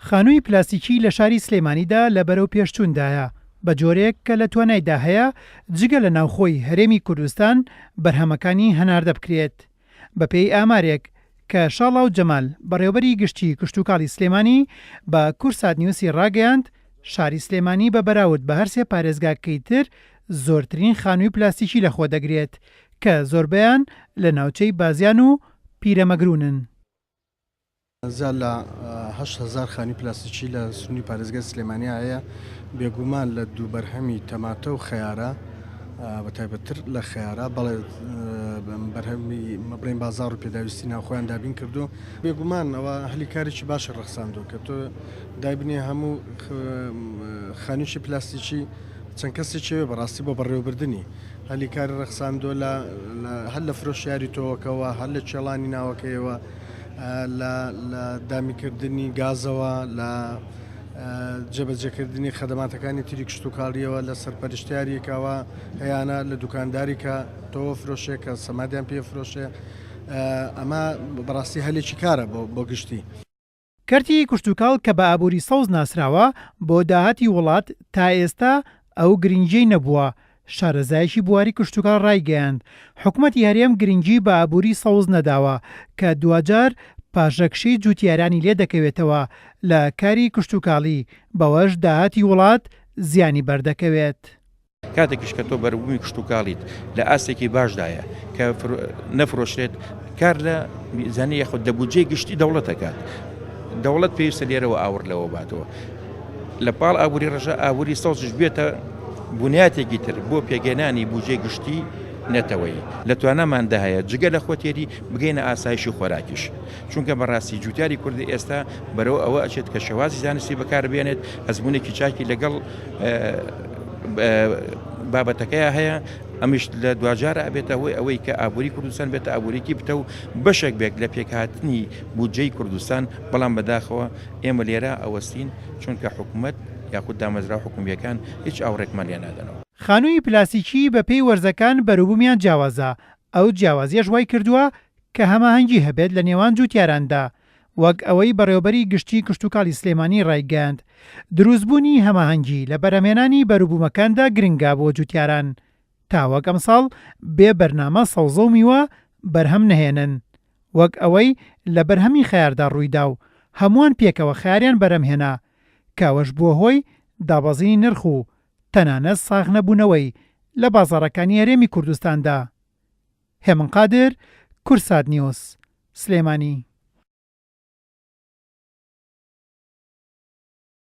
خانووی پلاستیکی لە شاری سلێمانیدا لە بەرەوپێشچووندایە، بە جۆرێک کە لە توانایدا هەیە جگە لە ناوخۆی هەرێمی کوردستان بەرهەمەکانی هەناردە بکرێت. بەپێی ئامارێک کە شاڵاو جەمال، بەڕێوەبەری گشتیی کشتوکاڵی سلێمانی بە کوردسات نیوسی ڕاگەیاند، شاری سلێمانی بە بەراورد بە هەرسێ پارێزگاکەی تر زۆرترین خانووی پلاستیکی لەخۆدەگرێت کە زۆربەیان لە ناوچەی بازیان و پیرەمەگروونن. زیاد لە 8000 خانووی پلاستیکی لە سنووری پارێزگای سلێمانی هەیە، بێگومان لە دوو بەرهەمی تەماتە و خەیارە بە تایبەتتر لە خەیارە بەڵێ بەرهەمی بڵێن بازاڕ و پێداویستی ناوخۆیان دابین کردو بێگومان ئەوە هەلی کارێکی باشی ڕەخساندووە کە تۆ دایبنێ هەموو خانووی پلاستیکی چەند کەسێکی هەیە بەڕاستی بۆ بەڕێوەبردنی هەلی کاری ڕەخساندووە لە هەر لە فرۆشیاری تۆوەکەوە هەر لە کێڵانی ناوەکەیەوە لە لە دامیکردنی گازەوە لە جێبەجێکردنی خەدەماتەکانی تری کشتوکاڵیەوە لە سەرپەرشتیاریەکەوە هەیانە لە دوکانداری کە تۆوە فرۆشێ کە سەمادیان پێ فرۆشێ ئەمە بەڕاستی هەلێکی کارە بۆ گشتی. کەرتی کشتوکاڵ کە بە ئابووری سەوز ناسراوە، بۆ داهاتی وڵات تا ئێستا ئەو گرنگیەی نەبووە، شارەزایەکی بواری کشتوکاڵ رایگەیاند، حکومەتی هەرێم گرنگی بە ئابووری سەوز نەداوە کە دواجار پاشەکشەی جوتیارانی لێدەکەوێتەوە لە کاری کشتوکاڵی، بەوەش داهاتی وڵات زیانی بەردەکەوێت. کاتێکیش کە تۆ بەروبوومی کشتوکاڵیت لە ئاستێکی باشدایە کە نەفرۆشرێت کار لە میزانی یاخود لە بودجەی گشتی دەوڵەت دەکات دەوڵەت پێویستە لێرەوە ئاوڕ لەوە باتەوە لە پاڵ ئابووری ڕەشە ئابووری سەوزش بێتە بنیاتێکی تر بۆ پێگەنانی بودجەی گشتی نەتەوەیی لە تواناماندا هەیە جگە لە خۆتێری بگەینە ئاسایشی خۆراکیش چونکە بەڕاستی جوتیاری کوردی ئێستا بەرەو ئەوە ئەچێت کە شێوازی زانستی بەکاربێنێت ئەزمونێکی چاکی لەگەڵ بابەتەکەیا هەیە ئەمیش لە دواجارە ئەبێتە هۆی ئەوەی کە ئابووری کوردستان بێتە ئابووریکی بتە و بەشێک بێت لە پێکهاتنی بودجەی کوردستان بەڵام بەداخەوە ئێمە لێرە ئەوەستین چونکە حکومەت یاخود دامەزراوە حکومییەکان هیچ ئاوڕێکمان لێ نادەنەوە. خانووی پلاستیکی بەپێی وەرزەکان بەروبوومیان جیاوازە، ئەو جیاوازیەش وای کردووە کە هەماهەنگی هەبێت لە نێوان جووتیاراندا، وەک ئەوەی بەڕێوەبەری گشتی کشتوکاڵی سلێمانی ڕایگەیاند، دروستبوونی هەماهەنگی لە بەرهەمهێنانی بەروبوومەکاندا گرنگە بۆ جوتیاران تا وەک ئەمساڵ بێ بەرنامە سەوزە و میوە بەرهەم نەهێنن وەک ئەوەی لە بەرهەمی خەیاردا ڕوویدا و هەمووان پێکەوە خەیاریان بەرهەمهێنا کە ئەوەش بووە هۆی دابەزینی نرخ و تەنانەت ساغ نەبوونەوەی لە بازاڕەکانی هەرێمی کوردستاندا. هێمن قادر، کوردسات نیوز، سلێمانی.